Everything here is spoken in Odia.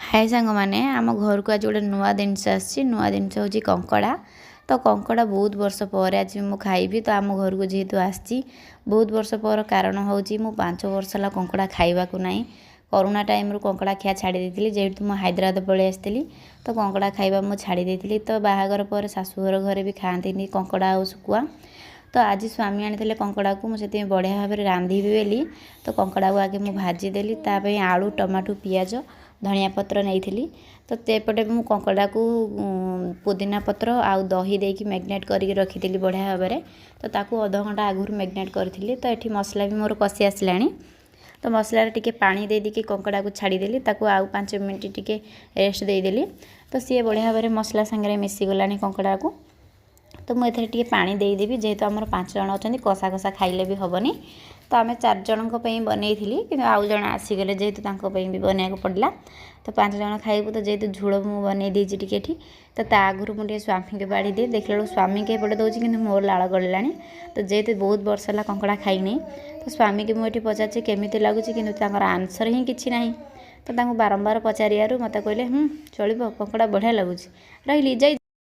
ହାଏ ସାଙ୍ଗମାନେ, ଆମ ଘରକୁ ଆଜି ଗୋଟେ ନୂଆ ଜିନିଷ ଆସିଛି। ନୂଆ ଜିନିଷ ହେଉଛି କଙ୍କଡ଼ା। ତ କଙ୍କଡ଼ା ବହୁତ ବର୍ଷ ପରେ ଆଜି ମୁଁ ଖାଇବି। ତ ଆମ ଘରକୁ ଯେହେତୁ ଆସିଛି ବହୁତ ବର୍ଷ ପରେ, କାରଣ ହେଉଛି ମୁଁ 5 ବର୍ଷ ହେଲା କଙ୍କଡ଼ା ଖାଇବାକୁ ନାହିଁ। କରୋନା ଟାଇମ୍ରୁ କଙ୍କଡ଼ା ଖିଆ ଛାଡ଼ି ଦେଇଥିଲି। ଯେହେତୁ ମୁଁ ହାଇଦ୍ରାବାଦ ପଳେଇ ଆସିଥିଲି, ତ କଙ୍କଡ଼ା ଖାଇବା ମୁଁ ଛାଡ଼ି ଦେଇଥିଲି। ତ ବାହାଘର ପରେ ଶାଶୁଘର ଘରେ ବି ଖାଆନ୍ତିନି କଙ୍କଡ଼ା ଆଉ ଶୁଖୁଆ। ତ ଆଜି ସ୍ୱାମୀ ଆଣିଥିଲେ କଙ୍କଡ଼ାକୁ, ମୁଁ ସେଥିପାଇଁ ବଢ଼ିଆ ଭାବରେ ରାନ୍ଧିବି ବୋଲି ତ କଙ୍କଡ଼ାକୁ ଆଗେ ମୁଁ ଭାଜିଦେଲି। ତା ପାଇଁ ଆଳୁ, ଟମାଟୋ, ପିଆଜ, ଧନିଆ ପତ୍ର ନେଇଥିଲି। ତ ସେପଟେ ମୁଁ କଙ୍କଡ଼ାକୁ ପୁଦିନା ପତ୍ର ଆଉ ଦହି ଦେଇକି ମ୍ୟାରିନେଟ୍ କରିକି ରଖିଥିଲି ବଢ଼ିଆ ଭାବରେ। ତ ତାକୁ ଅଧଘଣ୍ଟା ଆଗରୁ ମ୍ୟାରିନେଟ୍ କରିଥିଲି। ତ ଏଠି ମସଲା ବି ମୋର କଷି ଆସିଲାଣି। ତ ମସଲାରେ ଟିକେ ପାଣି ଦେଇ ଦେଇକି କଙ୍କଡ଼ାକୁ ଛାଡ଼ିଦେଲି। ତାକୁ ଆଉ 5 ମିନିଟ୍ ଟିକେ ରେଷ୍ଟ ଦେଇଦେଲି। ତ ସିଏ ବଢ଼ିଆ ଭାବରେ ମସଲା ସାଙ୍ଗରେ ମିଶିଗଲାଣି କଙ୍କଡ଼ାକୁ। ତ ମୁଁ ଏଥିରେ ଟିକେ ପାଣି ଦେଇଦେବି, ଯେହେତୁ ଆମର 5 ଜଣ ଅଛନ୍ତି, କଷା କଷା ଖାଇଲେ ବି ହେବନି। ତ ଆମେ ଚାରି ଜଣଙ୍କ ପାଇଁ ବନେଇଥିଲି, କିନ୍ତୁ ଆଉ ଜଣେ ଆସିଗଲେ ଯେହେତୁ, ତାଙ୍କ ପାଇଁ ବି ବନେଇବାକୁ ପଡ଼ିଲା। ତ 5 ଜଣ ଖାଇବୁ, ତ ଯେହେତୁ ଝୋଳ ମୁଁ ବନେଇ ଦେଇଛି ଟିକେ ଏଠି। ତ ତା ଆଗରୁ ମୁଁ ଟିକେ ସ୍ୱାମୀକି ବାଢ଼ି ଦିଏ। ଦେଖିଲା ବେଳକୁ ସ୍ୱାମୀକି ଏପଟେ ଦେଉଛି, କିନ୍ତୁ ମୋର ଲାଳ ଗଳିଲାଣି। ତ ଯେହେତୁ ବହୁତ ବର୍ଷ ହେଲା କଙ୍କଡ଼ା ଖାଇନି, ତ ସ୍ୱାମୀକି ମୁଁ ଏଠି ପଚାରୁଛି କେମିତି ଲାଗୁଛି, କିନ୍ତୁ ତାଙ୍କର ଆନ୍ସର୍ ହିଁ କିଛି ନାହିଁ। ତ ତାଙ୍କୁ ବାରମ୍ବାର ପଚାରିବାରୁ ମୋତେ କହିଲେ, "ହୁଁ, ଚଳିବ, କଙ୍କଡ଼ା ବଢ଼ିଆ ଲାଗୁଛି।" ରହିଲି, ଜୟ।